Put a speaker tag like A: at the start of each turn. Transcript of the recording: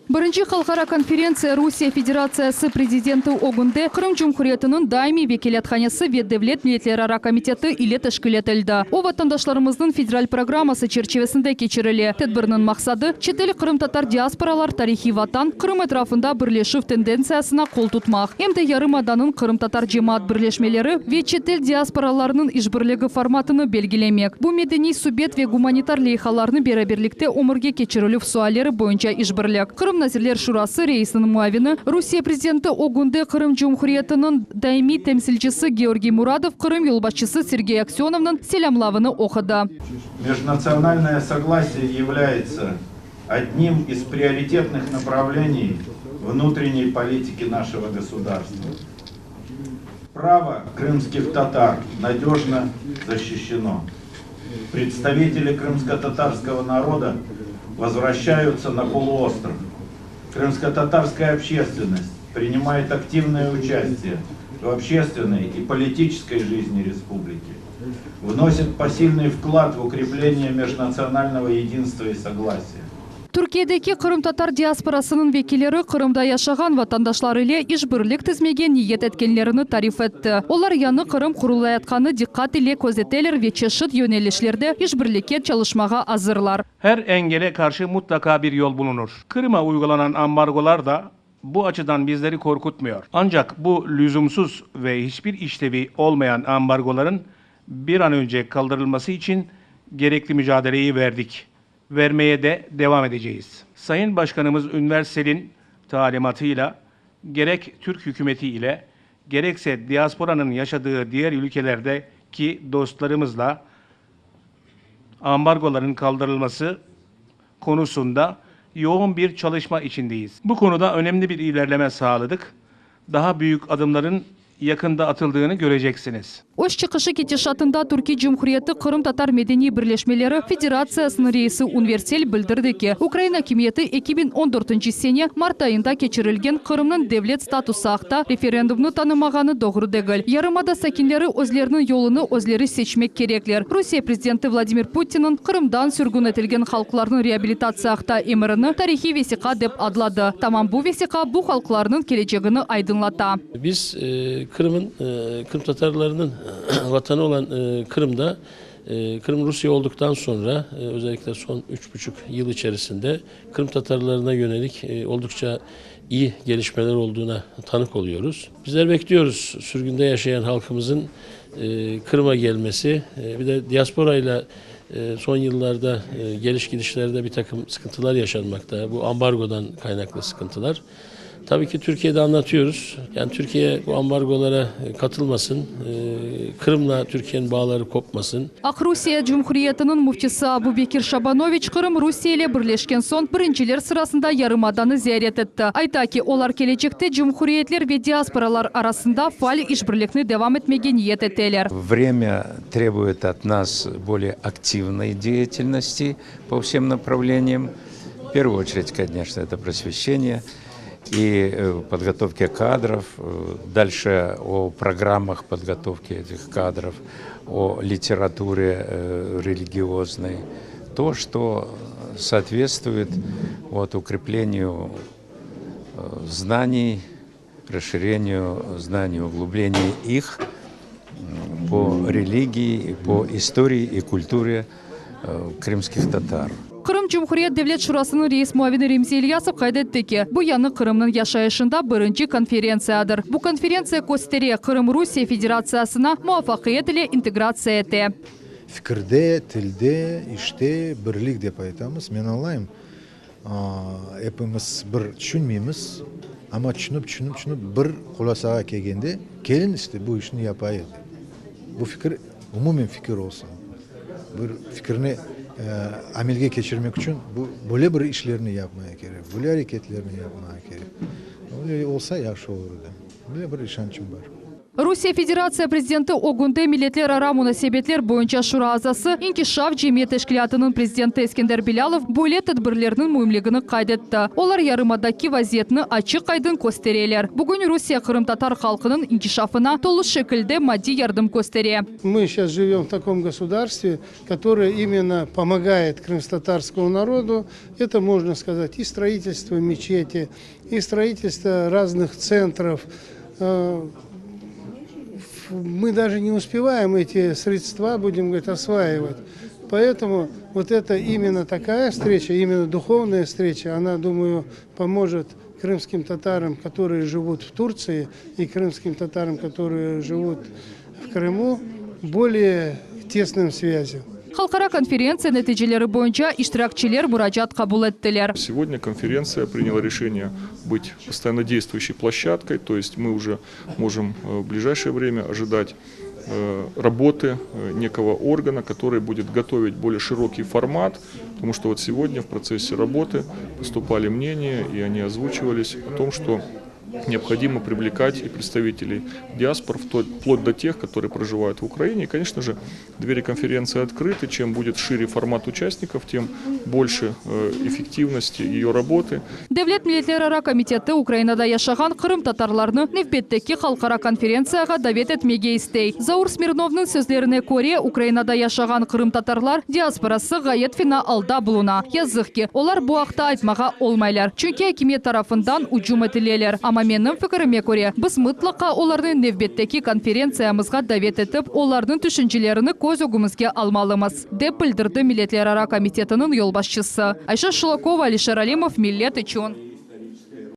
A: Birinci halqara konferentsiya Rusiye Federatsiyası Prezidenti ögünde Qırım Cumhuriyetiniñ Daimiy Vekilâthanesi ve Devlet milletlerara komiteti ile teşkil etildi. O, vatandaşlarımıznıñ federal programması çerçivesinde keçirile. Tedbirniñ maqsadı, çetel qırımtatar diasporalar tarihiy vatan, Qırım etrafında birleşüv tendentsiyasına qol tutmaq, em de yarımadanıñ qırımtatar cemaat birleşmeleri ve çetel diasporalarınıñ işbirligi formatını belgilemek, bu medeniy subet ve gumanitar leyhalarnı beraberlikte ömürge keçirilüv sualleri boyunca işbirlik. Qırım Nazirler Şurası reisiniñ muavini, Rusiye prezidenti ögünde Qırım Cumhuriyetiniñ daimiy temsilcisi Georgiy Muradov Qırım yolbaşçısı Sergey Aksönovnıñ selâmlavını oqudı.
B: Межнациональное согласие является одним из приоритетных направлений внутренней политики нашего государства. Право крымских татар надежно защищено. Представители крымско-татарского народа возвращаются на полуостров. Крымско-татарская общественность принимает активное участие в общественной и политической жизни республики, вносит посильный вклад в укрепление межнационального единства и согласия.
A: Türkiyedeki qırımtatar diasporasınıñ vekilleri Qırımda yaşağan vatandaşlar ile işbirlik tizmege niyet etkenlerini tarif etti. Olar yañı Qırım qurulayatqanı diqqat ile közeteler ve çeşit yönelişlerde işbirlikke çalışmağa azırlar.
C: Her engele karşı mutlaka bir yol bulunur. Kırım'a uygulanan ambargolar da bu açıdan bizleri korkutmuyor. Ancak bu lüzumsuz ve hiçbir işlevi olmayan ambargoların bir an önce kaldırılması için gerekli mücadeleyi verdik. Vermeye de devam edeceğiz. Sayın Başkanımız Ünver Sel'in talimatıyla gerek Türk hükümeti ile gerekse diasporanın yaşadığı diğer ülkelerdeki dostlarımızla ambargoların kaldırılması konusunda yoğun bir çalışma içindeyiz. Bu konuda önemli bir ilerleme sağladık. Daha büyük adımların yakında atıldığını göreceksiniz.
A: Öz çıqışı ketişatında Türkiye Cumhuriyeti Qırımtatar medeniy birleşmeleri Federatsiyasınıñ reisi Ünver Sel bildirdi ki, Ukraina akimiyeti 2014 sene mart ayında keçirilgen Qırımnıñ devlet statusı aqta referendumnı tanımağanı doğru degil. Yarımada sakinleri özleriniñ yolunı özleri seçmek kerekler. Rusiye prezidenti Vladimir Putinniñ Qırımdan sürgün etilgen halqlarnıñ reabilitatsiya aqta emirini tarihiy vesiqa dep adladı. Tamam bu vesiqa bu halqlarnıñ kelecegini aydınlata.
D: Biz Qırım'ın, Qırım Tatarlarının vatanı olan Kırım'da, Kırım Rusiye olduktan sonra, özellikle son 3,5 yıl içerisinde Kırım Tatarlarına yönelik oldukça iyi gelişmeler olduğuna tanık oluyoruz. Bizler bekliyoruz sürgünde yaşayan halkımızın Kırım'a gelmesi, bir de diasporayla son yıllarda geliş gidişlerde bir takım sıkıntılar yaşanmakta. Bu ambargodan kaynaklı sıkıntılar. Tabii ki Türkiye'de anlatıyoruz. Yani Türkiye bu ambargolara katılmasın. Kırım'la Türkiye'nin bağları kopmasın.
A: Aqrusiye Cumhuriyetiniñ müftisi Abu Bekir Şabanoviç Qırım Rusiye ile birleşken soñ birinciler sırasında yarımadanı ziyaret etti. Ayta ki, olar kelecekte cumhuriyetler ve diasporalar arasında faal işbirlikni devam etmege niyet eteler.
E: Время требует от нас более активной деятельности по всем направлениям. В первую очередь, конечно, это просвещение и подготовке кадров, дальше о программах подготовки этих кадров, о литературе религиозной. То, что соответствует вот, укреплению знаний, расширению знаний, углублению их по религии, по истории и культуре крымских татар.
A: Qırım Cumhuriyet Devlet Şurasınıñ reis muavini Remzi İlyasov qayd etti ki, bu yañı Qırımnıñ yaşayışında birinci konferentsiyadır. Bu konferentsiya köstere, Qırım Rusiye Federatsiyasına muvafaqiyet ile integratsiya ete.
F: Fikirde, tilde, işte birlik dep aytamız. Men añlayım, epimiz bir tüşünmeymiz, amma tüşünip, tüşünip, tüşünip bir hulâsağa kelgende, keliñ işte bu işni yapayıq dep. Bu fikir umumen fikir olsun. Bir fikirni amelge keçirmek içün bu böyle bir işlerni yapmaya kerek, böyle areketlerni yapmağa kerek. Öyle olsa yahşı olur edi. Böyle bir işançım bar.
A: Rusiye Federatsiya prezidenti ögünde Milletlerara munasebetler boyunca şura azası, İnkişaf cemiyet teşkilâtınıñ prezidenti Eskender Bilâlov böyle tedbirlerniñ müimligini qayd etti. Olar yarımadaki vaziyetni açıq-aydın köstereler. Bugün Rusiye qırımtatar halqınıñ inkişafına tolu şekilde maddiy yardım köstere.
G: Мы сейчас живем в таком государстве, которое именно помогает крымскотатарскому народу. Это, можно сказать, и строительство мечети, и строительство разных центров. Мы даже не успеваем эти средства, будем говорить, осваивать. Поэтому вот это именно такая встреча, именно духовная встреча, она, думаю, поможет крымским татарам, которые живут в Турции, и крымским татарам, которые живут в Крыму, более тесным связям.
A: Halqara konferentsiya neticeleri boyunca iştirakçiler muracaat qabul ettiler.
H: Сегодня конференция приняла решение быть постоянно действующей площадкой, то есть мы уже можем в ближайшее время ожидать работы некого органа, который будет готовить более широкий формат, потому что вот сегодня в процессе работы поступали мнения, и они озвучивались о том, что необходимо привлекать и представителей диаспор, вплоть до тех, которые проживают в Украине. И, конечно же, двери конференции открыты. Чем будет шире формат участников, тем больше эффективности ее работы.
A: Devlet milletlerara komiteti Ukrainada yaşağan qırımtatarlarnı nevbetteki halqara konferentsiyağa davet etmege istey. Zaur Smirnovnıñ sözlerine köre, Ukrainada yaşağan qırımtatarlar diasporası ğayet fena alda buluna. Yazıq ki, olar bu aqta aytmağa olmaylar, çünki akimiyet tarafından ücüm etileler. Amma menim fikirime köre, biz mıtlaqa olarnı nevbetteki konferentsiyamızğa davet etip, olarnıñ tüşüncelerini köz ögümizge almalımız, dep bildirdi Milletlerara komitetiniñ yolbaşçısı. Ayşe Şulakova, Alişer Alimov, Millet içün.